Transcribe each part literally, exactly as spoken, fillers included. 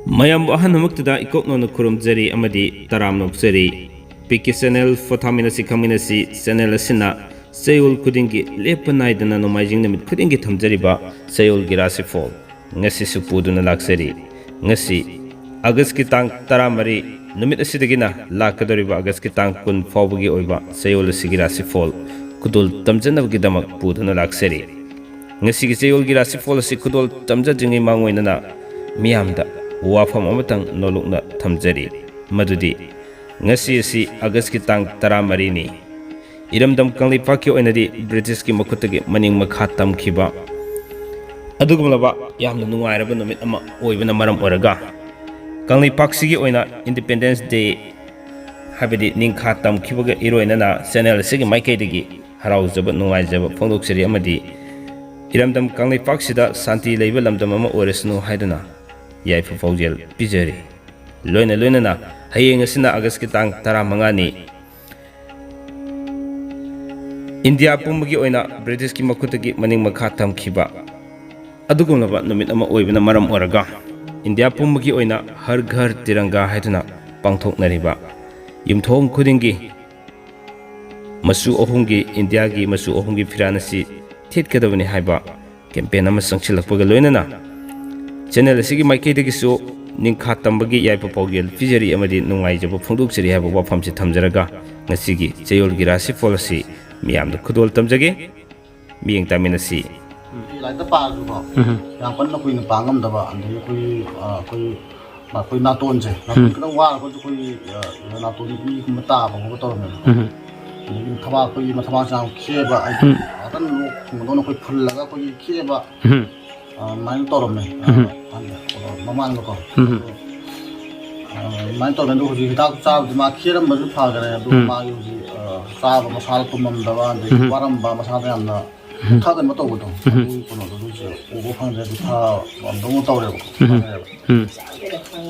ꯃꯌꯥꯝꯕꯨ ꯑꯍꯥꯟꯕꯃꯛꯇꯗ ꯏꯀꯣꯛꯅꯧꯅ ꯈꯨꯔꯨꯝꯖꯔꯤ ꯑꯃꯗꯤ ꯇꯔꯥꯝꯅ ꯑꯣꯛꯆꯔꯤ꯫ ꯄꯤ ꯀꯦ ꯆꯦꯅꯦꯜ ꯐꯣꯊꯥꯃꯤꯟꯅꯁꯤ ꯈꯪꯃꯤꯟꯅꯁꯤ ꯆꯦꯅꯦꯜ ꯑꯁꯤꯅ ꯆꯌꯣꯜ ꯈꯨꯗꯤꯡꯒꯤ ꯂꯦꯞꯄ ꯅꯥꯏꯗꯅ ꯅꯣꯡꯃꯥꯏꯖꯤꯡ ꯅꯨꯃꯤꯠ ꯈꯨꯗꯤꯡꯒꯤ ꯊꯝꯖꯔꯤꯕ ꯆꯌꯣꯜꯒꯤ ꯔꯥꯁꯤꯐꯣꯜ ꯉꯁꯤꯁꯨ ꯄꯨꯗꯨꯅ ꯂꯥꯛꯆꯔꯤ꯫ ꯉꯁꯤ ꯑꯥꯒꯁꯀꯤ ꯇꯥꯡ ꯇꯔꯥꯃꯔꯤ ꯅꯨꯃꯤꯠ ꯑꯁꯤꯗꯒꯤꯅ ꯂꯥꯛꯀꯗꯧꯔꯤꯕ ꯑꯥꯒꯁꯀꯤ ꯇꯥꯡ ꯀꯨꯟ ꯐꯥꯎꯕꯒꯤ ꯑꯣꯏꯕ ꯆꯌꯣꯜ ꯑꯁꯤꯒꯤ ꯔꯥꯁꯤꯐꯣꯜ ꯈꯨꯗꯣꯜ ꯇꯝꯖꯅꯕꯒꯤꯗꯃꯛ ꯄꯨꯗꯨꯅ ꯂꯥꯛꯆꯔꯤ꯫ ꯉꯁꯤꯒꯤ ꯆꯌꯣꯜꯒꯤ ꯔꯥꯁꯤꯐꯣꯜ ꯑꯁꯤ ꯈꯨꯗꯣꯜ ꯇꯝꯖꯗ꯭ꯔꯤꯉꯩ ꯃꯥꯡꯑꯣꯏꯅꯅ ꯃꯤꯌꯥꯝꯗ ꯋꯥꯐꯝ ꯑꯃꯇꯪ ꯅꯣꯂꯨꯛꯅ ꯊꯝꯖꯔꯤ, ꯃꯗꯨꯗꯤ ꯉꯁꯤ ꯑꯁꯤ ꯑꯥꯒꯁꯀꯤ ꯇꯥꯡ ꯇꯔꯥꯃꯔꯤꯅꯤ꯫ ꯏꯔꯝꯗꯝ ꯀꯪꯂꯩꯄꯥꯛꯀꯤ ꯑꯣꯏꯅꯗꯤ ꯕ꯭ꯔꯤꯇꯤꯁꯀꯤ ꯃꯈꯨꯠꯇꯒꯤ ꯃꯅꯤꯡ ꯃꯈꯥ ꯇꯝꯈꯤꯕ ꯑꯗꯨꯒꯨꯝꯂꯕ ꯌꯥꯝꯅ ꯅꯨꯡꯉꯥꯏꯔꯕ ꯅꯨꯃꯤꯠ ꯑꯃ ꯑꯣꯏꯕꯅ ꯃꯔꯝ ꯑꯣꯏꯔꯒ, ꯀꯪꯂꯩꯄꯥꯛꯁꯤꯒꯤ ꯑꯣꯏꯅ Independence Day, ꯍꯥꯏꯕꯗꯤ ꯅꯤꯡꯈꯥ ꯇꯝꯈꯤꯕꯒ ꯏꯔꯣꯏꯅꯅ ꯆꯦꯅꯦꯜ ꯑꯁꯤꯒꯤ ꯃꯥꯏꯀꯩꯗꯒꯤ ꯍꯔꯥꯎꯖꯕ ꯅꯨꯡꯉꯥꯏꯖꯕ ꯐꯣꯡꯗꯣꯛꯆꯔꯤ ꯑꯃꯗꯤ ꯏꯔꯝꯗꯝ ꯀꯪꯂꯩꯄꯥꯛꯁꯤꯗ ꯁꯥꯟꯇꯤ ꯂꯩꯕ ꯂꯝꯗꯝ ꯑꯃ ꯑꯣꯏꯔꯁꯅꯨ ꯍꯥꯏꯗꯨꯅ ꯌꯥꯏꯐ ꯄꯥꯎꯖꯦꯜ ꯄꯤꯖꯔꯤ꯫ ꯂꯣꯏꯅ ꯂꯣꯏꯅꯅ ꯍꯌꯦꯡ ꯑꯁꯤꯅ ꯑꯥꯒꯁꯀꯤ ꯇꯥꯡ ꯇꯔꯥꯃꯉꯥꯅꯤ꯫ ꯏꯟꯗꯤꯌꯥ ꯄꯨꯝꯕꯒꯤ ꯑꯣꯏꯅ ꯕ꯭ꯔꯤꯇꯤꯁꯀꯤ ꯃꯈꯨꯠꯇꯒꯤ ꯃꯅꯤꯡ ꯃꯈꯥ ꯊꯝꯈꯤꯕ ꯑꯗꯨꯒꯨꯝꯂꯕ ꯅꯨꯃꯤꯠ ꯑꯃ ꯑꯣꯏꯕꯅ ꯃꯔꯝ ꯑꯣꯏꯔꯒ, ꯏꯟꯗꯤꯌꯥ ꯄꯨꯝꯕꯒꯤ ꯑꯣꯏꯅ ꯍꯔ ꯘꯔ ꯇꯤꯔꯪꯒꯥ ꯍꯥꯏꯗꯨꯅ ꯄꯥꯡꯊꯣꯛꯅꯔꯤꯕ ꯌꯨꯝꯊꯣꯡ ꯈꯨꯗꯤꯡꯒꯤ ꯃꯆꯨ ꯑꯍꯨꯝꯒꯤ, ꯏꯟꯗꯤꯌꯥꯒꯤ ꯃꯆꯨ ꯑꯍꯨꯝꯒꯤ ꯐꯤꯔꯥꯜ ꯑꯁꯤ ꯊꯦꯠꯀꯗꯕꯅꯤ ꯍꯥꯏꯕ ꯀꯦꯝꯄꯦꯟ ꯑꯃ ꯆꯪꯁꯤꯜꯂꯛꯄꯒ ꯂꯣꯏꯅꯅ ꯆꯦꯅꯦꯜ ꯑꯁꯤꯒꯤ ꯃꯥꯏꯀꯩꯗꯒꯤꯁꯨ ꯅꯤꯡꯈꯥ ꯇꯝꯕꯒꯤ ꯌꯥꯏꯐ ꯄꯥꯎꯖꯦꯜ ꯄꯤꯖꯔꯤ ꯑꯃꯗꯤ ꯅꯨꯡꯉꯥꯏꯖꯕ ꯐꯣꯡꯗꯣꯛꯆꯔꯤ ꯍꯥꯏꯕ ꯋꯥꯐꯝꯁꯤ ꯊꯝꯖꯔꯒ ꯉꯁꯤꯒꯤ ꯆꯌꯣꯜꯒꯤ ꯔꯥꯁꯤꯐꯣꯜ ꯑꯁꯤ ꯃꯤꯌꯥꯝꯗ ꯈꯨꯗꯣꯜ ꯇꯝꯖꯒꯦ꯫ ꯃꯤꯠꯌꯦꯡ ꯇꯥꯃꯤꯟꯅꯁꯤ꯫ ꯂꯥꯏꯔꯤꯛꯇ ꯄꯥꯔꯁꯨꯀꯣ, ꯎꯝ꯫ ꯌꯥꯝ ꯀꯟꯅ ꯀꯨꯏꯅ ꯄꯥ ꯉꯝꯗꯕ, ꯑꯗꯒꯤ ꯑꯩꯈꯣꯏꯒꯤ, ꯑ, ꯑꯩꯈꯣꯏꯒꯤ, ꯑꯩꯈꯣꯏ ꯅꯥꯇꯣꯟꯁꯦ, ꯅꯥꯇꯣꯟ ꯎꯝ꯫ ꯈꯤꯇꯪ ꯋꯥꯔꯒꯁꯨ ꯑꯩꯈꯣꯏꯒꯤ, ꯑ, ꯅꯥꯇꯣꯟ ꯏꯒꯨꯝꯕ ꯇꯥꯕ ꯈꯣꯠꯄ ꯇꯧꯔꯝꯃꯦꯕ꯫ ꯎꯝ꯫ ꯑꯗꯒꯤ ꯊꯕꯥꯛ, ꯑꯩꯈꯣꯏꯒꯤ ꯃꯊꯕꯥꯛꯁꯦ ꯌꯥꯝ ꯈꯦꯕ, ꯍꯥꯏꯗꯤ ꯎꯝ꯫ ꯉꯥꯛꯇꯪ ꯂꯣꯛ ꯊꯨꯡꯕꯗꯧꯅ ꯑꯩꯈꯣꯏ ꯐꯨꯜꯂꯒ ꯑꯩꯈꯣꯏꯒꯤ ꯈꯦꯕ, ꯎꯝ꯫ ꯑ, ꯑꯗꯨꯃꯥꯏꯅ ꯇꯧꯔꯝꯃꯦ꯫ ꯑ, ꯎꯝ꯫ ꯍꯥꯟꯅ, ꯑ, ꯃꯃꯥꯡꯗꯀꯣ꯫ ꯎꯝ꯫ ꯑ, ꯑꯗꯨꯃꯥꯏꯅ ꯇꯧꯔꯝꯃꯦ꯫ ꯑꯗꯣ ꯍꯧꯖꯤꯛ ꯍꯤꯗꯥꯛ ꯆꯥꯕꯗꯤ ꯃꯥ ꯈꯦꯔꯝꯕꯁꯨ ꯐꯈꯔꯦ꯫ ꯑꯗꯣ ꯎꯝ꯫ ꯃꯥꯒꯤ ꯍꯧꯖꯤꯛ, ꯑ, ꯆꯥꯕ ꯃꯁꯥꯗ ꯇꯨꯝꯃꯝꯗꯕ, ꯑꯗꯒꯤ ꯎꯝ꯫ ꯋꯥꯔꯝꯕ, ꯃꯁꯥꯗ ꯌꯥꯝꯅ ꯎꯝ꯫ ꯊꯥ ꯀꯩꯅꯣ ꯇꯧꯕꯗꯣ, ꯎꯝ꯫ ꯑꯗꯨꯒꯤ ꯀꯩꯅꯣꯗꯣ ꯑꯗꯨꯁꯨ ꯎꯕ ꯐꯪꯗ꯭ꯔꯦ꯫ ꯑꯗꯨ ꯊꯥ ꯑꯃꯗꯧꯅ ꯇꯧꯔꯦꯕꯀꯣ꯫ ꯎꯝ꯫ ꯐꯪꯉꯦꯕ꯫ ꯎꯝ꯫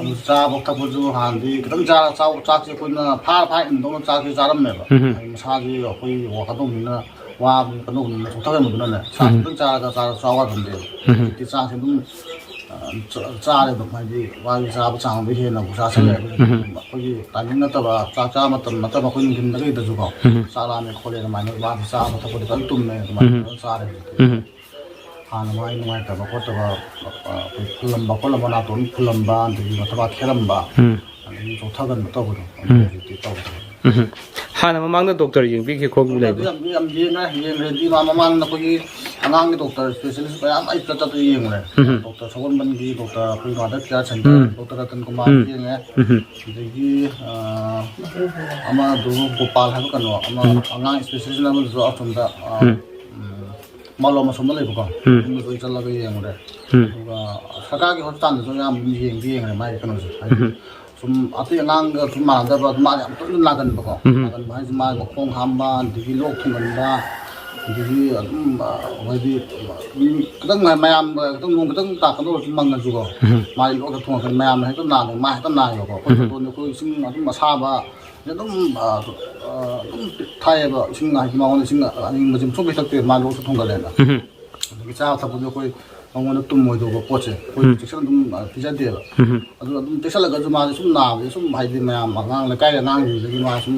ꯑꯗꯨ ꯆꯥꯕ ꯊꯛꯄꯁꯨ ꯍꯥꯟꯅꯗꯤ ꯈꯤꯇꯪ ꯆꯥꯔ ꯆꯥꯎ-, ꯆꯥꯛꯁꯦ ꯑꯩꯈꯣꯏꯅ ꯐꯥꯔ ꯐꯥꯔ ꯏꯟꯗꯧꯅ ꯆꯥꯛꯁꯦ ꯆꯥꯔꯝꯃꯦꯕ꯫ ꯎꯝ꯫ ꯍꯥꯏꯗꯤ ꯃꯁꯥꯁꯦ ꯑꯩꯈꯣꯏ ꯋꯥꯛ ꯀꯟꯗꯧꯕꯅꯤꯅ, ꯋꯥꯕꯅꯤ ꯀꯟꯗꯧꯕꯅꯤꯅ ꯆꯣꯛꯊꯍꯟꯕꯗꯨꯅꯅꯦ, ꯆꯥꯛ ꯎꯝ꯫ ꯈꯤꯇꯪ ꯆꯥꯔꯒ ꯆꯥꯔꯒ ꯆꯥꯎ ꯌꯥꯔꯝꯗꯦꯕ꯫ ꯎꯝ꯫ ꯍꯧꯖꯤꯛꯇꯤ ꯆꯥꯛꯁꯦ ꯑꯗꯨꯝ, ꯑ, ꯆꯥ-, ꯆꯥꯔꯦ ꯑꯗꯨꯝ, ꯍꯥꯏꯗꯤ ꯃꯥꯒꯤ ꯆꯥꯕ ꯆꯥꯡꯗꯣ ꯍꯦꯟꯅ ꯄꯩꯁꯥ ꯆꯪꯉꯦ꯫ ꯎꯝ꯫ ꯑꯩꯈꯣꯏꯒꯤ ꯇꯥꯏꯃꯤꯡ ꯅꯠꯇꯕ, ꯆꯥꯛ ꯆꯥꯕ ꯃꯇꯝ ꯅꯠꯇꯕ, ꯑꯩꯈꯣꯏ ꯅꯨꯡꯊꯤꯟꯗ ꯀꯩꯗꯁꯨꯀꯣ, ꯎꯝ꯫ ꯆꯥꯛ ꯂꯥꯝꯃꯦ ꯈꯣꯠꯂꯦ ꯑꯗꯨꯃꯥꯏꯅ ꯃꯥꯁꯦ ꯆꯥꯕ ꯊꯛꯄꯗꯤ ꯐꯖꯅ ꯇꯨꯝꯃꯦ, ꯑꯗꯨꯃꯥꯏꯅ ꯎꯝ꯫ ꯐꯖꯅ ꯆꯥꯔꯦ ꯍꯧꯖꯤꯛꯇꯤ꯫ ꯎꯝ꯫ ꯍꯥꯟꯅ ꯃꯥꯒꯤ ꯅꯨꯡꯉꯥꯏꯇꯕ ꯈꯣꯠꯇꯕ, ꯑ, ꯑꯩꯈꯣꯏ ꯐꯨꯜꯂꯝꯕ ꯈꯣꯠꯂꯝꯕ, ꯅꯥꯇꯣꯟ ꯐꯨꯜꯂꯝꯕ, ꯑꯗꯒꯤ ꯃꯊꯕꯥꯛ ꯈꯦꯔꯝꯕ, ꯎꯝ꯫ ꯑꯗꯒꯤ ꯆꯣꯛꯊꯒꯟꯕ ꯇꯧꯕꯗꯣ, ꯑꯗꯨ ꯎꯝ꯫ ꯍꯧꯖꯤꯛꯇꯤ ꯇꯧꯗ꯭ꯔꯦ꯫ ꯎꯝ꯫ ꯍꯥꯟꯅ ꯃꯃꯥꯡꯗ ꯗꯣꯛꯇꯔ ꯌꯦꯡꯕꯤꯈꯤ ꯈꯣꯠꯄꯤ ꯂꯩꯕ꯭ꯔꯥ? ꯌꯥꯝ, ꯌꯥꯝ ꯌꯦꯡꯉꯦ, ꯌꯦꯡꯈ꯭ꯔꯦꯗꯤ ꯃꯥ ꯃꯃꯥꯡꯗ ꯑꯩꯈꯣꯏꯒꯤ ꯑꯉꯥꯡꯒꯤ ꯗꯣꯛꯇꯔ ꯏꯁꯄꯦꯁꯦꯂꯤꯁ ꯃꯌꯥꯝ ꯑꯩ ꯆꯠ-, ꯆꯠꯇꯅ ꯌꯦꯡꯉꯨꯔꯦ꯫ ꯎꯝ꯫ ꯗꯣꯛꯇꯔ ꯁꯒꯣꯜꯕꯟꯒꯤ ꯗꯣꯛꯇꯔ ꯑꯩꯈꯣꯏ ꯃꯥꯗꯔ ꯀꯤꯌꯥꯔ ꯁꯦꯟꯇꯔ, ꯎꯝ꯫ ꯗꯣꯛꯇꯔ ꯔꯇꯟ ꯀꯨꯃꯥꯔ ꯎꯝ꯫ ꯌꯦꯡꯉꯦ꯫ ꯎꯝ꯫ ꯑꯗꯒꯤ, ꯑ, ꯑꯃꯗꯨ ꯒꯣꯄꯥꯜ ꯍꯥꯏꯕ ꯀꯩꯅꯣ, ꯑꯃ ꯎꯝ꯫ ꯑꯉꯥꯡ ꯏꯁꯄꯦꯁꯦꯂꯤꯁ ꯑꯃꯗꯨꯁꯨ ꯑꯁꯣꯝꯗ, ꯑ, ꯎꯝ꯫ ꯎꯝ, ꯃꯥꯂꯣꯝ ꯑꯁꯣꯝꯗ ꯂꯩꯕꯀꯣ, ꯎꯝ꯫ ꯑꯗꯨꯝꯕꯁꯨ ꯑꯩ ꯆꯠꯂꯒ ꯌꯦꯡꯉꯨꯔꯦ꯫ ꯎꯝ꯫ ꯑꯗꯨꯒ ꯁꯔꯀꯥꯔꯒꯤ ꯍꯣꯁꯄꯤꯇꯥꯜꯗꯁꯨ ꯌꯥꯝ ꯌꯦꯡꯗꯤ ꯌꯦꯡꯉꯨꯔꯦ ꯃꯥꯒꯤ ꯀꯩꯅꯣꯁꯦ꯫ ꯍꯥꯏꯗꯤ ꯎꯝ꯫ ꯁꯨꯝ ꯑꯇꯩ ꯑꯉꯥꯡꯒ ꯁꯨꯝ ꯃꯥꯟꯅꯗꯕ, ꯃꯥ ꯌꯥꯝ ꯇꯣꯏꯅ ꯅꯥꯒꯟꯕꯀꯣ꯫ ꯎꯝ꯫ ꯅꯥꯒꯟꯕ ꯍꯥꯏꯁꯦ ꯃꯥꯒꯤ ꯃꯈꯣꯡ ꯍꯥꯝꯕ, ꯑꯗꯒꯤ ꯂꯣꯛ ꯊꯨꯡꯒꯟꯕ, ꯑꯗꯒꯤ ꯑꯗꯨꯝ, ꯑ, ꯍꯥꯏꯗꯤ, ꯎꯝ, ꯈꯤꯇꯪ ꯃꯌꯥꯝ ꯈꯤꯇꯪ ꯅꯣꯡ ꯈꯤꯇꯪ ꯇꯥꯔꯛꯀꯗ ꯑꯣꯏꯔꯁꯨ ꯃꯪꯉꯁꯨꯀꯣ, ꯎꯝ꯫ ꯃꯥꯒꯤ ꯂꯣꯛ ꯍꯦꯛꯇ ꯊꯨꯡꯉꯛꯀꯅꯤ, ꯃꯌꯥꯝꯅ ꯍꯦꯛꯇ ꯅꯥꯗꯕ, ꯃꯥ ꯍꯦꯛꯇ ꯅꯥꯏꯌꯦꯕꯀꯣ꯫ ꯑꯩꯈꯣꯏ ꯎꯝ꯫ ꯗꯣꯛꯇꯔꯅ ꯑꯩꯈꯣꯏ ꯏꯁꯤꯡ ꯑꯗꯨꯝ ꯑꯁꯥꯕ ꯑꯗꯨꯝ, ꯑ, ꯑ, ꯑꯗꯨꯝ ꯊꯥꯏꯌꯦꯕ, ꯏꯁꯤꯡ ꯍꯥꯏꯗꯤ ꯃꯉꯣꯟꯗ ꯏꯁꯤꯡ ꯑꯏꯪꯕꯁꯦ ꯁꯨꯡꯄꯤ ꯄꯤꯊꯛꯇꯦ, ꯃꯥ ꯂꯣꯛꯁꯨ ꯊꯨꯡꯒꯜꯂꯦꯅ꯫ ꯎꯝ꯫ ꯑꯗꯒꯤ ꯆꯥꯕ ꯊꯛꯄꯁꯨ ꯑꯩꯈꯣꯏ ꯃꯉꯣꯟꯗ ꯇꯨꯝꯃꯣꯏꯗꯧꯕ ꯄꯣꯠꯁꯦ ꯑꯩꯈꯣꯏ ꯎꯝ꯫ ꯆꯦꯛꯁꯤꯟ ꯑꯗꯨꯝ, ꯑ, ꯄꯤꯖꯗꯦꯕ꯫ ꯎꯝ꯫ ꯑꯗꯨ ꯑꯗꯨꯝ ꯆꯦꯛꯁꯤꯜꯂꯒꯁꯨ ꯃꯥꯁꯦ ꯁꯨꯝ ꯅꯥꯕꯁꯦ ꯁꯨꯝ ꯍꯥꯏꯗꯤ ꯃꯌꯥꯝ ꯑꯉꯥꯡ ꯂꯩꯀꯥꯏꯒꯤ ꯑꯉꯥꯡꯁꯤꯡꯗꯒꯤ ꯃꯥ ꯁꯨꯝ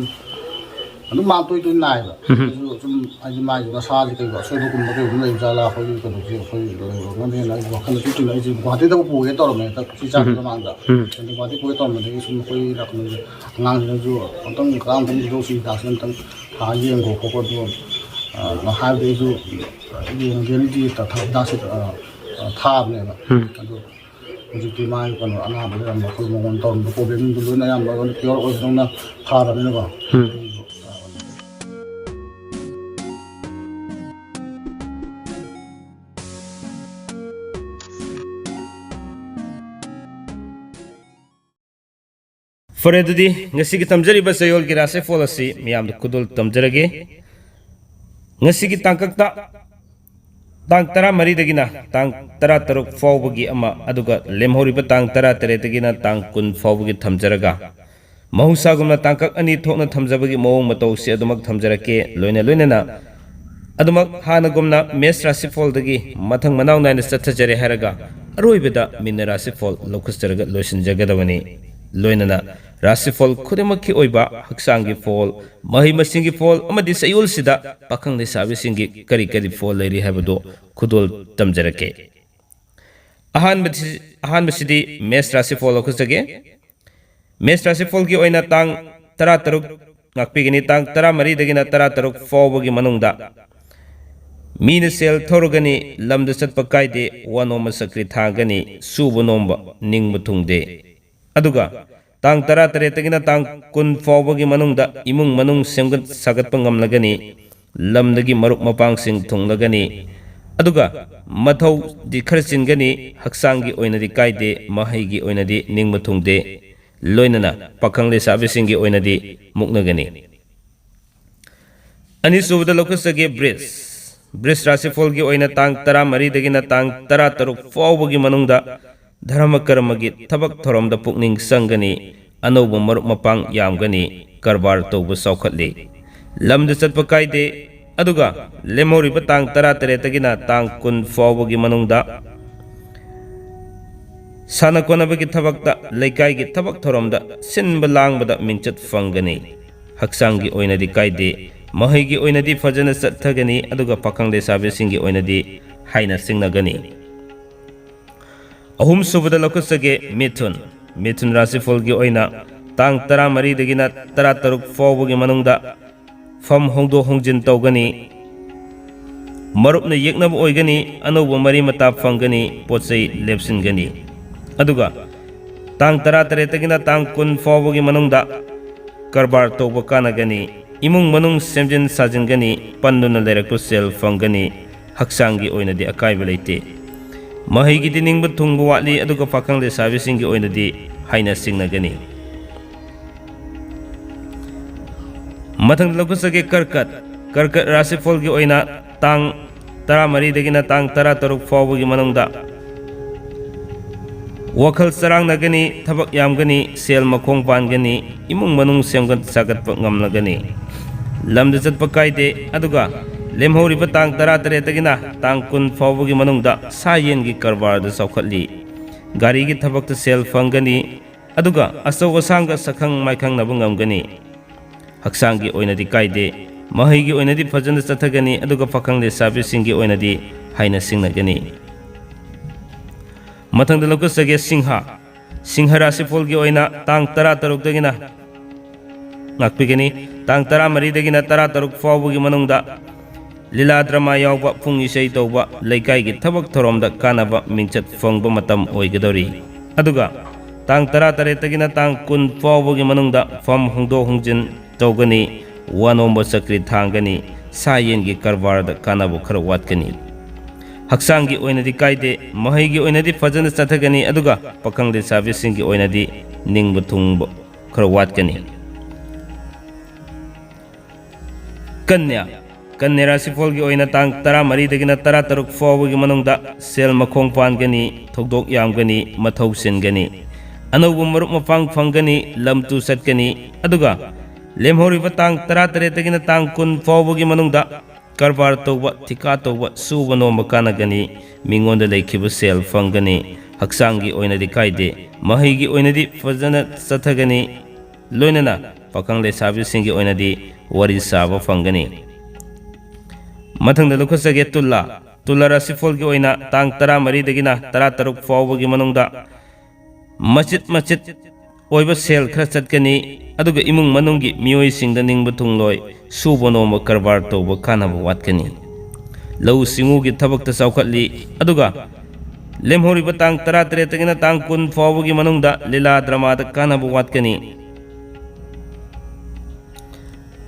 ꯑꯗꯨꯝ ꯃꯥ ꯇꯣꯏ ꯇꯣꯏ ꯅꯥꯏꯌꯦꯕ꯫ ꯎꯝ꯫ ꯑꯗꯨꯁꯨ ꯁꯨꯝ ꯍꯥꯏꯗꯤ ꯃꯥꯒꯤ ꯃꯁꯥꯁꯦ ꯀꯩꯒꯨꯝꯕ ꯑꯁꯣꯏꯕꯒꯨꯝꯕ ꯀꯩꯒꯨꯝꯕ ꯂꯩꯕ ꯖꯥꯠꯂꯥ ꯑꯩꯈꯣꯏꯒꯤ ꯀꯩꯅꯣꯁꯦ ꯑꯩꯈꯣꯏ ꯂꯩꯕ ꯉꯝꯗꯦꯅ ꯑꯩꯁꯦ ꯋꯥꯈꯜꯗ ꯁꯨꯝ ꯆꯤꯡꯅ ꯑꯩꯁꯦ ꯒꯨꯍꯥꯇꯤꯗ ꯄꯨꯒꯦ ꯇꯧꯔꯝꯃꯦ ꯍꯟꯗꯛ ꯁꯤ ꯆꯥꯛ ꯎꯝ꯫ ꯃꯃꯥꯡꯗ꯫ ꯎꯝ꯫ ꯑꯗꯨ ꯒꯨꯍꯥꯇꯤ ꯄꯨꯒꯦ ꯇꯧꯔꯝꯕꯗꯒꯤ ꯁꯨꯝ ꯑꯩꯈꯣꯏ ꯅꯥꯀꯟꯗ ꯑꯉꯥꯡꯁꯤꯡꯅꯁꯨ ꯑꯝꯇꯪ ꯀꯗꯥꯏ ꯑꯝꯇꯪ ꯄꯤꯊꯣꯛꯁꯤ ꯍꯤꯗꯥꯛꯁꯦ ꯑꯝꯇꯪ ꯊꯥ ꯌꯦꯡꯈꯣ ꯈꯣꯠꯈꯣ ꯑꯗꯨꯒ, ꯑ, ꯍꯥꯏꯕꯗꯤ ꯑꯩꯁꯨ ꯌꯦꯡꯒꯦꯅꯗꯤ ꯊ-, ꯊ-, ꯍꯤꯗꯥꯛꯁꯦ, ꯑ, ꯑ, ꯊꯥꯕꯅꯦꯕ꯫ ꯎꯝ꯫ ꯑꯗꯣ ꯍꯧꯖꯤꯛꯇꯤ ꯃꯥꯒꯤ ꯀꯩꯅꯣ ꯑꯅꯥꯕ ꯂꯩꯔꯝꯕ ꯑꯩꯈꯣꯏ ꯃꯉꯣꯟꯗ ꯇꯧꯔꯝꯕ ꯄ꯭ꯔꯣꯕ꯭ꯂꯦꯝꯁꯤꯡꯗꯣ ꯂꯣꯏꯅ ꯑꯌꯥꯝꯕ ꯂꯣꯏꯅ ꯀ꯭ꯌꯣꯔ ꯑꯣꯏꯕꯗꯧꯅ ꯐꯔꯕꯅꯤꯅꯀꯣ꯫ ꯎꯝ꯫ ꯐꯔꯦ, ꯑꯗꯨꯗꯤ ꯉꯁꯤꯒꯤ ꯇꯝꯖꯔꯤꯕ ꯆꯌꯣꯜꯒꯤ ꯔꯥꯁꯤꯐꯣꯜ ꯑꯁꯤ ꯃꯤꯌꯥꯝꯗ ꯈꯨꯗꯣꯜ ꯇꯝꯖꯔꯒꯦ꯫ ꯉꯁꯤꯒꯤ ꯇꯥꯡꯀꯛꯇ ꯇꯥꯡ ꯇꯔꯥꯃꯔꯤꯗꯒꯤꯅ ꯇꯥꯡ ꯇꯔꯥꯇꯔꯨꯛ ꯐꯥꯎꯕꯒꯤ ꯑꯃ, ꯑꯗꯨꯒ ꯂꯦꯝꯍꯧꯔꯤꯕ ꯇꯥꯡ ꯇꯔꯥꯇꯔꯦꯠꯇꯒꯤꯅ ꯇꯥꯡ ꯀꯨꯟ ꯐꯥꯎꯕꯒꯤ ꯊꯝꯖꯔꯒ, ꯃꯍꯧꯁꯥꯒꯨꯝꯅ ꯇꯥꯡꯀꯛ ꯑꯅꯤ ꯊꯣꯛꯅ ꯊꯝꯖꯕꯒꯤ ꯃꯑꯣꯡ ꯃꯇꯧꯁꯤ ꯑꯗꯨꯃꯛ ꯊꯝꯖꯔꯛꯀꯦ꯫ ꯂꯣꯏꯅ ꯂꯣꯏꯅꯅ ꯑꯗꯨꯃꯛ ꯍꯥꯟꯅꯒꯨꯝꯅ ꯃꯦꯁ ꯔꯥꯁꯤꯐꯣꯜꯗꯒꯤ ꯃꯊꯪ ꯃꯅꯥꯎ ꯅꯥꯏꯅ ꯆꯠꯊꯖꯔꯦ ꯍꯥꯏꯔꯒ, ꯑꯔꯣꯏꯕꯗ ꯃꯤꯟꯅ ꯔꯥꯁꯤꯐꯣꯜ ꯂꯧꯈꯠꯆꯔꯒ ꯂꯣꯏꯁꯤꯟꯖꯒꯗꯕꯅꯤ꯫ ꯂꯣꯏꯅꯅ ꯔꯥꯁꯤꯐꯣꯜ ꯈꯨꯗꯤꯡꯃꯛꯀꯤ ꯑꯣꯏꯕ ꯍꯛꯆꯥꯡꯒꯤ ꯐꯣꯜ, ꯃꯍꯩ ꯃꯁꯤꯡꯒꯤ ꯐꯣꯜ ꯑꯃꯗꯤ ꯆꯌꯣꯜꯁꯤꯗ ꯄꯥꯈꯪ ꯂꯩꯁꯥꯕꯤꯁꯤꯡꯒꯤ ꯀꯔꯤ ꯀꯔꯤ ꯐꯣꯜ ꯂꯩꯔꯤ ꯍꯥꯏꯕꯗꯨ ꯈꯨꯗꯣꯜ ꯇꯝꯖꯔꯛꯀꯦ꯫ ꯑꯍꯥꯟꯕꯁꯤ-, ꯑꯍꯥꯟꯕꯁꯤꯗꯤ ꯃꯦꯁ ꯔꯥꯁꯤꯐꯣꯜ ꯂꯧꯈꯠꯆꯒꯦ꯫ ꯃꯦꯁ ꯔꯥꯁꯤꯐꯣꯜꯒꯤ ꯑꯣꯏꯅ ꯇꯥꯡ ꯇꯔꯥꯇꯔꯨꯛ ꯉꯥꯛꯄꯤꯒꯅꯤ꯫ ꯇꯥꯡ ꯇꯔꯥꯃꯔꯤꯗꯒꯤꯅ ꯇꯔꯥꯇꯔꯨꯛ ꯐꯥꯎꯕꯒꯤ ꯃꯅꯨꯡꯗ ꯃꯤꯅ ꯁꯦꯜ ꯊꯧꯔꯒꯅꯤ, ꯂꯝꯗ ꯆꯠꯄ ꯀꯥꯏꯗꯦ, ꯋꯥꯅꯣꯝꯕ ꯆꯀ꯭ꯔꯤ ꯊꯥꯡꯒꯅꯤ, ꯁꯨꯕ ꯅꯣꯝꯕ ꯅꯤꯡꯕ ꯊꯨꯡꯗꯦ꯫ ꯑꯗꯨꯒ ꯇꯥꯡ ꯇꯔꯥꯇꯔꯦꯠꯇꯒꯤꯅ ꯇꯥꯡ ꯀꯨꯟ ꯐꯥꯎꯕꯒꯤ ꯃꯅꯨꯡꯗ ꯏꯃꯨꯡ ꯃꯅꯨꯡ ꯁꯦꯝꯒꯠ ꯁꯥꯒꯠꯄ ꯉꯝꯂꯒꯅꯤ, ꯂꯝꯗꯒꯤ ꯃꯔꯨꯞ ꯃꯄꯥꯡꯁꯤꯡ ꯊꯨꯡꯂꯒꯅꯤ, ꯑꯗꯨꯒ ꯃꯊꯧꯗꯤ ꯈꯔ ꯆꯤꯟꯒꯅꯤ, ꯍꯛꯆꯥꯡꯒꯤ ꯑꯣꯏꯅꯗꯤ ꯀꯥꯏꯗꯦ, ꯃꯍꯩꯒꯤ ꯑꯣꯏꯅꯗꯤ ꯅꯤꯡꯕ ꯊꯨꯡꯗꯦ, ꯂꯣꯏꯅꯅ ꯄꯥꯈꯪ ꯂꯩꯁꯥꯕꯤꯁꯤꯡꯒꯤ ꯑꯣꯏꯅꯗꯤ ꯃꯨꯛꯅꯒꯅꯤ꯫ ꯑꯅꯤꯁꯨꯕꯗ ꯂꯧꯈꯠꯆꯒꯦ ꯕ꯭ꯔꯤꯖ꯫ ꯕ꯭ꯔꯤꯖ ꯔꯥꯁꯤꯐꯣꯜꯒꯤ ꯑꯣꯏꯅ ꯇꯥꯡ ꯇꯔꯥꯃꯔꯤꯗꯒꯤꯅ ꯇꯥꯡ ꯇꯔꯥꯇꯔꯨꯛ ꯐꯥꯎꯕꯒꯤ ꯃꯅꯨꯡꯗ ꯙꯔꯃ ꯀꯔꯃꯒꯤ ꯊꯕꯛ ꯊꯧꯔꯝꯗ ꯄꯨꯛꯅꯤꯡ ꯆꯪꯒꯅꯤ, ꯑꯅꯧꯕ ꯃꯔꯨꯞ ꯃꯄꯥꯡ ꯌꯥꯝꯒꯅꯤ, ꯀꯔꯕꯥꯔ ꯇꯧꯕ ꯆꯥꯎꯈꯠꯂꯤ, ꯂꯝꯗ ꯆꯠꯄ ꯀꯥꯏꯗꯦ, ꯑꯗꯨꯒ ꯂꯦꯝꯍꯧꯔꯤꯕ ꯇꯥꯡ ꯇꯔꯥꯇꯔꯦꯠꯇꯒꯤꯅ ꯇꯥꯡ ꯀꯨꯟ ꯐꯥꯎꯕꯒꯤ ꯃꯅꯨꯡꯗ ꯁꯥꯟꯅ ꯈꯣꯠꯅꯕꯒꯤ ꯊꯕꯛꯇ, ꯂꯩꯀꯥꯏꯒꯤ ꯊꯕꯛ ꯊꯧꯔꯝꯗ, ꯁꯤꯟꯕ ꯂꯥꯡꯕꯗ ꯃꯤꯡꯆꯠ ꯐꯪꯒꯅꯤ꯫ ꯍꯛꯆꯥꯡꯒꯤ ꯑꯣꯏꯅꯗꯤ ꯀꯥꯏꯗꯦ, ꯃꯍꯩꯒꯤ ꯑꯣꯏꯅꯗꯤ ꯐꯖꯅ ꯆꯠꯊꯒꯅꯤ, ꯑꯗꯨꯒ ꯄꯥꯈꯪ ꯂꯩꯁꯥꯕꯤꯁꯤꯡꯒꯤ ꯑꯣꯏꯅꯗꯤ ꯍꯥꯏꯅ ꯁꯤꯡꯅꯒꯅꯤ꯫ ꯑꯍꯨꯝꯁꯨꯕꯗ ꯂꯧꯈꯠꯆꯒꯦ ꯃꯤꯊꯨꯟ꯫ ꯃꯤꯊꯨꯟ ꯔꯥꯁꯤꯐꯣꯜꯒꯤ ꯑꯣꯏꯅ ꯇꯥꯡ ꯇꯔꯥꯃꯔꯤꯗꯒꯤꯅ ꯇꯔꯥꯇꯔꯨꯛ ꯐꯥꯎꯕꯒꯤ ꯃꯅꯨꯡꯗ ꯐꯝ ꯍꯣꯡꯗꯣꯛ ꯍꯣꯡꯖꯤꯟ ꯇꯧꯒꯅꯤ, ꯃꯔꯨꯞꯅ ꯌꯦꯛꯅꯕ ꯑꯣꯏꯒꯅꯤ, ꯑꯅꯧꯕ ꯃꯔꯤ ꯃꯇꯥ ꯐꯪꯒꯅꯤ, ꯄꯣꯠ ꯆꯩ ꯂꯦꯞꯁꯤꯟꯒꯅꯤ꯫ ꯑꯗꯨꯒ ꯇꯥꯡ ꯇꯔꯥꯇꯔꯦꯠꯇꯒꯤꯅ ꯇꯥꯡ ꯀꯨꯟ ꯐꯥꯎꯕꯒꯤ ꯃꯅꯨꯡꯗ ꯀꯔꯕꯥꯔ ꯇꯧꯕ ꯀꯥꯟꯅꯒꯅꯤ, ꯏꯃꯨꯡ ꯃꯅꯨꯡ ꯁꯦꯝꯖꯤꯟ ꯁꯥꯖꯤꯟꯒꯅꯤ, ꯄꯟꯗꯨꯅ ꯂꯩꯔꯛꯄ ꯁꯦꯜ ꯐꯪꯒꯅꯤ, ꯍꯛꯆꯥꯡꯒꯤ ꯑꯣꯏꯅꯗꯤ ꯑꯀꯥꯏꯕ ꯂꯩꯇꯦ꯫ ꯃꯍꯩꯒꯤꯗꯤ ꯅꯤꯡꯕ ꯊꯨꯡꯕ ꯋꯥꯠꯂꯤ, ꯑꯗꯨꯒ ꯄꯥꯈꯪ ꯂꯩꯁꯥꯕꯤꯁꯤꯡꯒꯤ ꯑꯣꯏꯅꯗꯤ ꯍꯥꯏꯅ ꯁꯤꯡꯅꯒꯅꯤ꯫ ꯃꯊꯪꯗ ꯂꯧꯈꯠꯆꯒꯦ ꯀꯔꯀꯠ꯫ ꯀꯔꯀꯠ ꯔꯥꯁꯤꯐꯣꯜꯒꯤ ꯑꯣꯏꯅ ꯇꯥꯡ ꯇꯔꯥꯃꯔꯤꯗꯒꯤꯅ ꯇꯥꯡ ꯇꯔꯥꯇꯔꯨꯛ ꯐꯥꯎꯕꯒꯤ ꯃꯅꯨꯡꯗ ꯋꯥꯈꯜ ꯆꯔꯥꯡꯅꯒꯅꯤ, ꯊꯕꯛ ꯌꯥꯝꯒꯅꯤ, ꯁꯦꯜ ꯃꯈꯣꯡ ꯄꯥꯟꯒꯅꯤ, ꯏꯃꯨꯡ ꯃꯅꯨꯡ ꯁꯦꯝꯒꯠ ꯁꯥꯒꯠꯄ ꯉꯝꯂꯒꯅꯤ꯫ ꯂꯝꯗ ꯆꯠꯄ ꯀꯥꯏꯗꯦ, ꯑꯗꯨꯒ ꯂꯦꯝꯍꯧꯔꯤꯕ ꯇꯥꯡ ꯇꯔꯥꯇꯔꯦꯠꯇꯒꯤꯅ ꯇꯥꯡ ꯀꯨꯟ ꯐꯥꯎꯕꯒꯤ ꯃꯅꯨꯡꯗ ꯁꯥ ꯌꯦꯟꯒꯤ ꯀꯔꯕꯥꯔꯗ ꯆꯥꯎꯈꯠꯂꯤ꯫ ꯒꯥꯔꯤꯒꯤ ꯊꯕꯛꯇ ꯁꯦꯜ ꯐꯪꯒꯅꯤ, ꯑꯗꯨꯒ ꯑꯆꯧ ꯑꯁꯥꯡꯒ ꯁꯛꯈꯪ ꯃꯥꯏꯈꯪꯅꯕ ꯉꯝꯒꯅꯤ꯫ ꯍꯛꯆꯥꯡꯒꯤ ꯑꯣꯏꯅꯗꯤ ꯀꯥꯏꯗꯦ꯫ ꯃꯍꯩꯒꯤ ꯑꯣꯏꯅꯗꯤ ꯐꯖꯅ ꯆꯠꯊꯒꯅꯤ, ꯑꯗꯨꯒ ꯄꯥꯈꯪ ꯂꯩꯁꯥꯕꯤꯁꯤꯡꯒꯤ ꯑꯣꯏꯅꯗꯤ ꯍꯥꯏꯅ ꯁꯤꯡꯅꯒꯅꯤ꯫ ꯃꯊꯪꯗ ꯂꯧꯈꯠꯆꯒꯦ ꯁꯤꯡꯍ꯫ ꯁꯤꯡꯍ ꯔꯥꯁꯤꯐꯣꯜꯒꯤ ꯑꯣꯏꯅ ꯇꯥꯡ ꯇꯔꯥꯇꯔꯨꯛꯇꯒꯤꯅ ꯉꯥꯛꯄꯤꯒꯅꯤ꯫ ꯇꯥꯡ ꯇꯔꯥꯃꯔꯤꯗꯒꯤꯅ ꯇꯔꯥꯇꯔꯨꯛ ꯐꯥꯎꯕꯒꯤ ꯃꯅꯨꯡꯗ ꯂꯤꯂꯥ ꯗ꯭ꯔꯃꯥ ꯌꯥꯎꯕ, ꯄꯨꯡ ꯏꯁꯩ ꯇꯧꯕ, ꯂꯩꯀꯥꯏꯒꯤ ꯊꯕꯛ ꯊꯧꯔꯝꯗ ꯀꯥꯟꯅꯕ ꯃꯤꯡꯆꯠ ꯐꯪꯕ ꯃꯇꯝ ꯑꯣꯏꯒꯗꯧꯔꯤ꯫ ꯑꯗꯨꯒ ꯇꯥꯡ ꯇꯔꯥꯇꯔꯦꯠꯇꯒꯤꯅ ꯇꯥꯡ ꯀꯨꯟ ꯐꯥꯎꯕꯒꯤ ꯃꯅꯨꯡꯗ ꯐꯝ ꯍꯣꯡꯗꯣꯛ ꯍꯣꯡꯖꯤꯟ ꯇꯧꯒꯅꯤ, ꯋꯥꯅꯣꯝꯕ ꯆꯀ꯭ꯔꯤ ꯊꯥꯡꯒꯅꯤ, ꯁꯥ ꯌꯦꯟꯒꯤ ꯀꯔꯕꯥꯔꯗ ꯀꯥꯟꯅꯕ ꯈꯔ ꯋꯥꯠꯀꯅꯤ꯫ ꯍꯛꯆꯥꯡꯒꯤ ꯑꯣꯏꯅꯗꯤ ꯀꯥꯏꯗꯦ, ꯃꯍꯩꯒꯤ ꯑꯣꯏꯅꯗꯤ ꯐꯖꯅ ꯆꯠꯊꯒꯅꯤ, ꯑꯗꯨꯒ ꯄꯥꯈꯪ ꯂꯩꯁꯥꯕꯤꯁꯤꯡꯒꯤ ꯑꯣꯏꯅꯗꯤ ꯅꯤꯡꯕ ꯊꯨꯡꯕ ꯈꯔ ꯋꯥꯠꯀꯅꯤ꯫ ꯀꯟꯌꯥ꯫ ꯀꯟꯌꯥ ꯔꯥꯁꯤꯐꯣꯜꯒꯤ ꯑꯣꯏꯅ ꯇꯥꯡ ꯇꯔꯥꯃꯔꯤꯗꯒꯤꯅ ꯇꯔꯥꯇꯔꯨꯛ ꯐꯥꯎꯕꯒꯤ ꯃꯅꯨꯡꯗ ꯁꯦꯜ ꯃꯈꯣꯡ ꯄꯥꯟꯒꯅꯤ, ꯊꯧꯗꯣꯛ ꯌꯥꯝꯒꯅꯤ, ꯃꯊꯧ ꯆꯤꯟꯒꯅꯤ, ꯑꯅꯧꯕ ꯃꯔꯨꯞ ꯃꯄꯥꯡ ꯐꯪꯒꯅꯤ, ꯂꯝ ꯇꯨ ꯆꯠꯀꯅꯤ꯫ ꯑꯗꯨꯒ ꯂꯦꯝꯍꯧꯔꯤꯕ ꯇꯥꯡ ꯇꯔꯥꯇꯔꯦꯠꯇꯒꯤꯅ ꯇꯥꯡ ꯀꯨꯟ ꯐꯥꯎꯕꯒꯤ ꯃꯅꯨꯡꯗ ꯀꯔꯕꯥꯔ ꯇꯧꯕ, ꯊꯤꯀꯥ ꯇꯧꯕ, ꯁꯨꯕ ꯅꯣꯝꯕ ꯀꯥꯟꯅꯒꯅꯤ, ꯃꯤꯉꯣꯟꯗ ꯂꯩꯈꯤꯕ ꯁꯦꯜ ꯐꯪꯒꯅꯤ, ꯍꯛꯆꯥꯡꯒꯤ ꯑꯣꯏꯅꯗꯤ ꯀꯥꯏꯗꯦ, ꯃꯍꯩꯒꯤ ꯑꯣꯏꯅꯗꯤ ꯐꯖꯅ ꯆꯠꯊꯒꯅꯤ, ꯂꯣꯏꯅꯅ ꯄꯥꯈꯪ ꯂꯩꯁꯥꯕꯤꯁꯤꯡꯒꯤ ꯑꯣꯏꯅꯗꯤ ꯋꯥꯔꯤ ꯁꯥꯕ ꯐꯪꯒꯅꯤ꯫ ꯃꯊꯪꯗ ꯂꯧꯈꯠꯆꯒꯦ ꯇꯨꯂꯥ꯫ ꯇꯨꯂꯥ ꯔꯥꯁꯤꯐꯣꯜꯒꯤ ꯑꯣꯏꯅ ꯇꯥꯡ ꯇꯔꯥꯃꯔꯤꯗꯒꯤꯅ ꯇꯔꯥꯇꯔꯨꯛ ꯐꯥꯎꯕꯒꯤ ꯃꯅꯨꯡꯗ ꯃꯆꯤꯠ ꯃꯆꯤꯠ ꯑꯣꯏꯕ ꯁꯦꯜ ꯈꯔ ꯆꯠꯀꯅꯤ, ꯑꯗꯨꯒ ꯏꯃꯨꯡ ꯃꯅꯨꯡꯒꯤ ꯃꯤꯑꯣꯏꯁꯤꯡꯗ ꯅꯤꯡꯕ ꯊꯨꯡꯂꯣꯏ, ꯁꯨꯕ ꯅꯣꯝꯕ ꯀꯔꯕꯥꯔ ꯇꯧꯕ ꯀꯥꯟꯅꯕ ꯋꯥꯠꯀꯅꯤ꯫ ꯂꯧꯎ ꯁꯤꯡꯎꯒꯤ ꯊꯕꯛꯇ ꯆꯥꯎꯈꯠꯂꯤ, ꯑꯗꯨꯒ ꯂꯦꯝꯍꯧꯔꯤꯕ ꯇꯥꯡ ꯇꯔꯥꯇꯔꯦꯠꯇꯒꯤꯅ ꯇꯥꯡ ꯀꯨꯟ ꯐꯥꯎꯕꯒꯤ ꯃꯅꯨꯡꯗ ꯂꯤꯂꯥ ꯗ꯭ꯔꯃꯥꯗ ꯀꯥꯟꯅꯕ ꯋꯥꯠꯀꯅꯤ꯫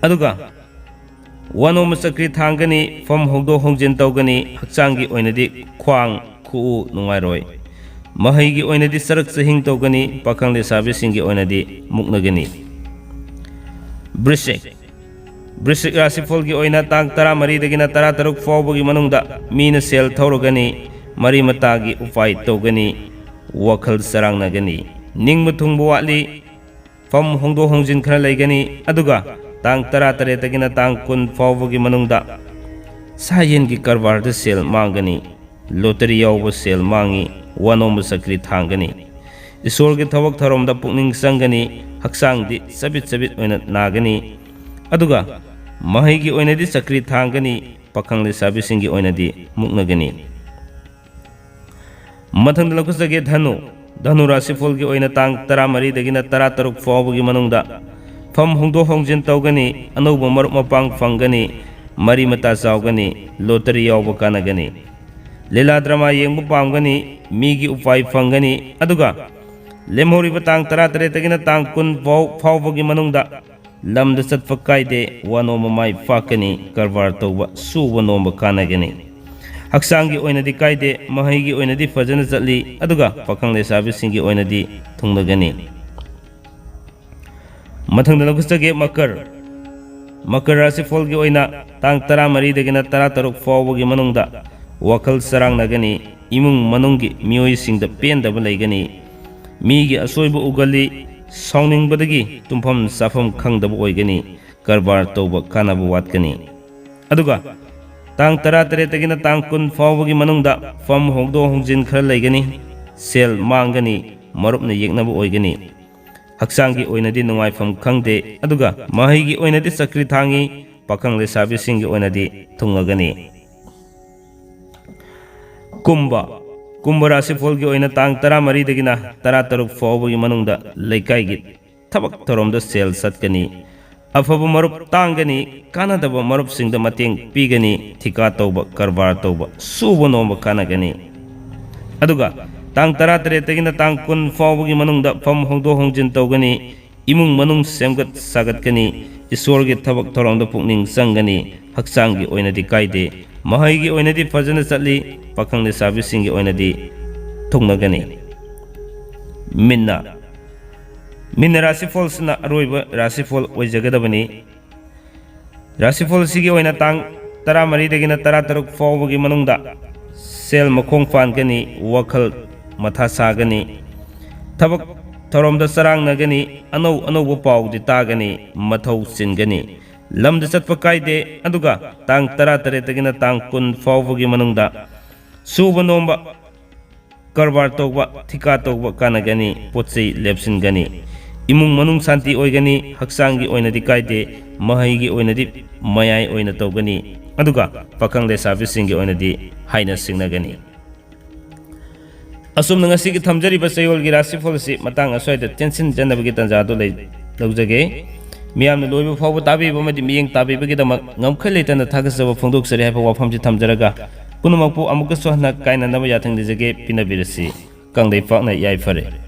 ꯑꯗꯨꯒ ꯋꯥꯅꯣꯝꯕ ꯆꯀ꯭ꯔꯤ ꯊꯥꯡꯒꯅꯤ, ꯐꯝ ꯍꯣꯡꯗꯣꯛ ꯍꯣꯡꯖꯤꯟ ꯇꯧꯒꯅꯤ, ꯍꯛꯆꯥꯡꯒꯤ ꯑꯣꯏꯅꯗꯤ ꯈ꯭ꯋꯥꯡ ꯈꯨꯎ ꯅꯨꯡꯉꯥꯏꯔꯣꯏ꯫ ꯃꯍꯩꯒꯤ ꯑꯣꯏꯅꯗꯤ ꯆꯔꯛ ꯆꯍꯤꯡ ꯇꯧꯒꯅꯤ, ꯄꯥꯈꯪ ꯂꯩꯁꯥꯕꯤꯁꯤꯡꯒꯤ ꯑꯣꯏꯅꯗꯤ ꯃꯨꯛꯅꯒꯅꯤ꯫ ꯕ꯭ꯔꯤꯁꯤꯛ꯫ ꯕ꯭ꯔꯤꯁꯤꯛ ꯔꯥꯁꯤꯐꯣꯜꯒꯤ ꯑꯣꯏꯅ ꯇꯥꯡ ꯇꯔꯥꯃꯔꯤꯗꯒꯤꯅ ꯇꯔꯥꯇꯔꯨꯛ ꯐꯥꯎꯕꯒꯤ ꯃꯅꯨꯡꯗ ꯃꯤꯅ ꯁꯦꯜ ꯊꯧꯔꯒꯅꯤ, ꯃꯔꯤ ꯃꯇꯥꯒꯤ ꯎꯄꯥꯏ ꯇꯧꯒꯅꯤ, ꯋꯥꯈꯜ ꯆꯔꯥꯡꯅꯒꯅꯤ, ꯅꯤꯡꯕ ꯊꯨꯡꯕ ꯋꯥꯠꯂꯤ, ꯐꯝ ꯍꯣꯡꯗꯣꯛ ꯍꯣꯡꯖꯤꯟ ꯈꯔ ꯂꯩꯒꯅꯤ꯫ ꯑꯗꯨꯒ ꯇꯥꯡ ꯇꯔꯥꯇꯔꯦꯠꯇꯒꯤꯅ ꯇꯥꯡ ꯀꯨꯟ ꯐꯥꯎꯕꯒꯤ ꯃꯅꯨꯡꯗ ꯁꯥ ꯌꯦꯟꯒꯤ ꯀꯔꯕꯥꯔꯗ ꯁꯦꯜ ꯃꯥꯡꯒꯅꯤ꯫ ꯂꯣꯇꯔꯤ ꯌꯥꯎꯕ ꯁꯦꯜ ꯃꯥꯡꯉꯤ, ꯋꯥꯅꯣꯝꯕ ꯆꯀ꯭ꯔꯤ ꯊꯥꯡꯒꯅꯤ꯫ ꯏꯁꯣꯔꯒꯤ ꯊꯕꯛ ꯊꯧꯔꯝꯗ ꯄꯨꯛꯅꯤꯡ ꯆꯪꯒꯅꯤ, ꯍꯛꯆꯥꯡꯗꯤ ꯆꯕꯤꯠ ꯆꯕꯤꯠ ꯑꯣꯏꯅ ꯅꯥꯒꯅꯤ꯫ ꯑꯗꯨꯒ ꯃꯍꯩꯒꯤ ꯑꯣꯏꯅꯗꯤ ꯆꯀ꯭ꯔꯤ ꯊꯥꯡꯒꯅꯤ, ꯄꯥꯈꯪ ꯂꯩꯁꯥꯕꯤꯁꯤꯡꯒꯤ ꯑꯣꯏꯅꯗꯤ ꯃꯨꯛꯅꯒꯅꯤ꯫ ꯃꯊꯪꯗ ꯂꯧꯈꯠꯆꯒꯦ ꯙꯅꯨ꯫ ꯙꯅꯨ ꯔꯥꯁꯤꯐꯣꯜꯒꯤ ꯑꯣꯏꯅ ꯇꯥꯡ ꯇꯔꯥꯃꯔꯤꯗꯒꯤꯅ ꯇꯔꯥꯇꯔꯨꯛ ꯐꯥꯎꯕꯒꯤ ꯃꯅꯨꯡꯗ ꯐꯝ ꯍꯣꯡꯗꯣꯛ ꯍꯣꯡꯖꯤꯟ ꯇꯧꯒꯅꯤ, ꯑꯅꯧꯕ ꯃꯔꯨꯞ ꯃꯄꯥꯡ ꯐꯪꯒꯅꯤ, ꯃꯔꯤ ꯃꯇꯥ ꯆꯥꯎꯒꯅꯤ, ꯂꯣꯇꯔꯤ ꯌꯥꯎꯕ ꯀꯥꯟꯅꯒꯅꯤ꯫ ꯂꯤꯂꯥ ꯗ꯭ꯔꯃꯥ ꯌꯦꯡꯕ ꯄꯥꯝꯒꯅꯤ, ꯃꯤꯒꯤ ꯎꯄꯥꯏ ꯐꯪꯒꯅꯤ꯫ ꯑꯗꯨꯒ ꯂꯦꯝꯍꯧꯔꯤꯕ ꯇꯥꯡ ꯇꯔꯥꯇꯔꯦꯠꯇꯒꯤꯅ ꯇꯥꯡ ꯀꯨꯟ ꯐꯥꯎ ꯐꯥꯎꯕꯒꯤ ꯃꯅꯨꯡꯗ ꯂꯝꯗ ꯆꯠꯄ ꯀꯥꯏꯗꯦ, ꯋꯥꯅꯣꯝꯕ ꯃꯥꯏ ꯄꯥꯛꯀꯅꯤ, ꯀꯔꯕꯥꯔ ꯇꯧꯕ, ꯁꯨꯕ ꯅꯣꯝꯕ ꯀꯥꯟꯅꯒꯅꯤ꯫ ꯍꯛꯆꯥꯡꯒꯤ ꯑꯣꯏꯅꯗꯤ ꯀꯥꯏꯗꯦ, ꯃꯍꯩꯒꯤ ꯑꯣꯏꯅꯗꯤ ꯐꯖꯅ ꯆꯠꯂꯤ, ꯑꯗꯨꯒ ꯄꯥꯈꯪ ꯂꯩꯁꯥꯕꯤꯁꯤꯡꯒꯤ ꯑꯣꯏꯅꯗꯤ ꯊꯨꯡꯅꯒꯅꯤ꯫ ꯃꯊꯪꯗ ꯂꯧꯈꯠꯆꯒꯦ ꯃꯀꯔ꯫ ꯃꯀꯔ ꯔꯥꯁꯤꯐꯣꯜꯒꯤ ꯑꯣꯏꯅ ꯇꯥꯡ ꯇꯔꯥꯃꯔꯤꯗꯒꯤꯅ ꯇꯔꯥꯇꯔꯨꯛ ꯐꯥꯎꯕꯒꯤ ꯃꯅꯨꯡꯗ ꯋꯥꯈꯜ ꯆꯔꯥꯡꯅꯒꯅꯤ, ꯏꯃꯨꯡ ꯃꯅꯨꯡꯒꯤ ꯃꯤꯑꯣꯏꯁꯤꯡꯗ ꯄꯦꯟꯗꯕ ꯂꯩꯒꯅꯤ, ꯃꯤꯒꯤ ꯑꯁꯣꯏꯕ ꯎꯒꯜꯂꯤ, ꯁꯥꯎꯅꯤꯡꯕꯗꯒꯤ ꯇꯨꯝꯐꯝ ꯆꯥꯐꯝ ꯈꯪꯗꯕ ꯑꯣꯏꯒꯅꯤ, ꯀꯔꯕꯥꯔ ꯇꯧꯕ ꯀꯥꯟꯅꯕ ꯋꯥꯠꯀꯅꯤ꯫ ꯑꯗꯨꯒ ꯇꯥꯡ ꯇꯔꯥꯇꯔꯦꯠꯇꯒꯤꯅ ꯇꯥꯡ ꯀꯨꯟ ꯐꯥꯎꯕꯒꯤ ꯃꯅꯨꯡꯗ ꯐꯝ ꯍꯣꯡꯗꯣꯛ ꯍꯣꯡꯖꯤꯟ ꯈꯔ ꯂꯩꯒꯅꯤ, ꯁꯦꯜ ꯃꯥꯡꯒꯅꯤ, ꯃꯔꯨꯞꯅ ꯌꯦꯛꯅꯕ ꯑꯣꯏꯒꯅꯤ꯫ ꯍꯛꯆꯥꯡꯒꯤ ꯑꯣꯏꯅꯗꯤ ꯅꯨꯡꯉꯥꯏꯐꯝ ꯈꯪꯗꯦ, ꯑꯗꯨꯒ ꯃꯍꯩꯒꯤ ꯑꯣꯏꯅꯗꯤ ꯆꯀ꯭ꯔꯤ ꯊꯥꯡꯉꯤ, ꯄꯥꯈꯪ ꯂꯩꯁꯥꯕꯤꯁꯤꯡꯒꯤ ꯑꯣꯏꯅꯗꯤ ꯊꯨꯡꯉꯒꯅꯤ꯫ ꯀꯨꯝꯚ꯫ ꯀꯨꯝꯚ ꯔꯥꯁꯤꯐꯣꯜꯒꯤ ꯑꯣꯏꯅ ꯇꯥꯡ ꯇꯔꯥꯃꯔꯤꯗꯒꯤꯅ ꯇꯔꯥꯇꯔꯨꯛ ꯐꯥꯎꯕꯒꯤ ꯃꯅꯨꯡꯗ ꯂꯩꯀꯥꯏꯒꯤ ꯊꯕꯛ ꯊꯧꯔꯝꯗ ꯁꯦꯜ ꯆꯠꯀꯅꯤ꯫ ꯑꯐꯕ ꯃꯔꯨꯞ ꯇꯥꯡꯒꯅꯤ, ꯀꯥꯟꯅꯗꯕ ꯃꯔꯨꯞꯁꯤꯡꯗ ꯃꯇꯦꯡ ꯄꯤꯒꯅꯤ, ꯊꯤꯀꯥ ꯇꯧꯕ, ꯀꯔꯕꯥꯔ ꯇꯧꯕ, ꯁꯨꯕ ꯅꯣꯝꯕ ꯀꯥꯟꯅꯒꯅꯤ꯫ ꯑꯗꯨꯒ ꯇꯥꯡ ꯇꯔꯥꯇꯔꯦꯠꯇꯒꯤꯅ ꯇꯥꯡ ꯀꯨꯟ ꯐꯥꯎꯕꯒꯤ ꯃꯅꯨꯡꯗ ꯐꯝ ꯍꯣꯡꯗꯣꯛ ꯍꯣꯡꯖꯤꯟ ꯇꯧꯒꯅꯤ, ꯏꯃꯨꯡ ꯃꯅꯨꯡ ꯁꯦꯝꯒꯠ ꯁꯥꯒꯠꯀꯅꯤ, ꯏꯁꯣꯔꯒꯤ ꯊꯕꯛ ꯊꯧꯔꯝꯗ ꯄꯨꯛꯅꯤꯡ ꯆꯪꯒꯅꯤ, ꯍꯛꯆꯥꯡꯒꯤ ꯑꯣꯏꯅꯗꯤ ꯀꯥꯏꯗꯦ, ꯃꯍꯩꯒꯤ ꯑꯣꯏꯅꯗꯤ ꯐꯖꯅ ꯆꯠꯂꯤ, ꯄꯥꯈꯪ ꯂꯩꯁꯥꯕꯤꯁꯤꯡꯒꯤ ꯑꯣꯏꯅꯗꯤ ꯊꯨꯡꯅꯒꯅꯤ꯫ ꯃꯤꯟꯅ꯫ ꯃꯤꯟꯅ ꯔꯥꯁꯤꯐꯣꯜꯁꯤꯅ ꯑꯔꯣꯏꯕ ꯔꯥꯁꯤꯐꯣꯜ ꯑꯣꯏꯖꯒꯗꯕꯅꯤ꯫ ꯔꯥꯁꯤꯐꯣꯜ ꯑꯁꯤꯒꯤ ꯑꯣꯏꯅ ꯇꯥꯡ ꯇꯔꯥꯃꯔꯤꯗꯒꯤꯅ ꯇꯔꯥꯇꯔꯨꯛ ꯐꯥꯎꯕꯒꯤ ꯃꯅꯨꯡꯗ ꯁꯦꯜ ꯃꯈꯣꯡ ꯄꯥꯟꯒꯅꯤ, ꯋꯥꯈꯜ ꯃꯊꯥ ꯁꯥꯒꯅꯤ, ꯊꯕꯛ ꯊꯧꯔꯝꯗ ꯆꯔꯥꯡꯅꯒꯅꯤ, ꯑꯅꯧ ꯑꯅꯧꯕ ꯄꯥꯎꯗꯤ ꯇꯥꯒꯅꯤ, ꯃꯊꯧ ꯆꯤꯟꯒꯅꯤ꯫ ꯂꯝꯗ ꯆꯠꯄ ꯀꯥꯏꯗꯦ꯫ ꯑꯗꯨꯒ ꯇꯥꯡ ꯇꯔꯥꯇꯔꯦꯠꯇꯒꯤꯅ ꯇꯥꯡ ꯀꯨꯟ ꯐꯥꯎꯕꯒꯤ ꯃꯅꯨꯡꯗ ꯁꯨꯕ ꯅꯣꯝꯕ, ꯀꯔꯕꯥꯔ ꯇꯧꯕ, ꯊꯤꯀꯥ ꯇꯧꯕ ꯀꯥꯟꯅꯒꯅꯤ, ꯄꯣꯠ ꯆꯩ ꯂꯦꯞꯁꯤꯟꯒꯅꯤ꯫ ꯏꯃꯨꯡ ꯃꯅꯨꯡ ꯁꯥꯟꯇꯤ ꯑꯣꯏꯒꯅꯤ, ꯍꯛꯆꯥꯡꯒꯤ ꯑꯣꯏꯅꯗꯤ ꯀꯥꯏꯗꯦ, ꯃꯍꯩꯒꯤ ꯑꯣꯏꯅꯗꯤ ꯃꯌꯥꯏ ꯑꯣꯏꯅ ꯇꯧꯒꯅꯤ꯫ ꯑꯗꯨꯒ ꯄꯥꯈꯪ ꯂꯩꯁꯥꯕꯤꯁꯤꯡꯒꯤ ꯑꯣꯏꯅꯗꯤ ꯍꯥꯏꯅ ꯁꯤꯡꯅꯒꯅꯤ꯫ ꯑꯁꯨꯝꯅ ꯉꯁꯤꯒꯤ ꯊꯝꯖꯔꯤꯕ ꯆꯌꯣꯜꯒꯤ ꯔꯥꯁꯤꯐꯜ ꯑꯁꯤ ꯃꯇꯥꯡ ꯑꯁ꯭ꯋꯥꯏꯗ ꯇꯦꯟꯁꯤꯟꯖꯅꯕꯒꯤ ꯇꯥꯟꯖꯥ ꯑꯗꯨ ꯂꯩ-, ꯂꯧꯖꯒꯦ꯫ ꯃꯤꯌꯥꯝꯅ ꯂꯣꯏꯕ ꯐꯥꯎꯕ ꯇꯥꯕꯤꯕ ꯑꯃꯗꯤ ꯃꯤꯠꯌꯦꯡ ꯇꯥꯕꯤꯕꯒꯤꯗꯃꯛ ꯉꯝꯈꯩ ꯂꯩꯇꯅ ꯊꯥꯒꯠꯆꯕ ꯐꯣꯡꯗꯣꯛꯆꯔꯤ ꯍꯥꯏꯕ ꯋꯥꯐꯝꯁꯤ ꯊꯝꯖꯔꯒ, ꯄꯨꯝꯅꯃꯛꯄꯨ ꯑꯃꯨꯛꯀꯁꯨ ꯍꯟꯅ ꯀꯥꯏꯅꯅꯕ ꯌꯥꯊꯪ ꯅꯤꯖꯒꯦ꯫ ꯄꯤꯅꯕꯤꯔꯁꯤ꯫ ꯀꯪꯂꯩꯄꯥꯛꯅ ꯌꯥꯏꯐꯔꯦ꯫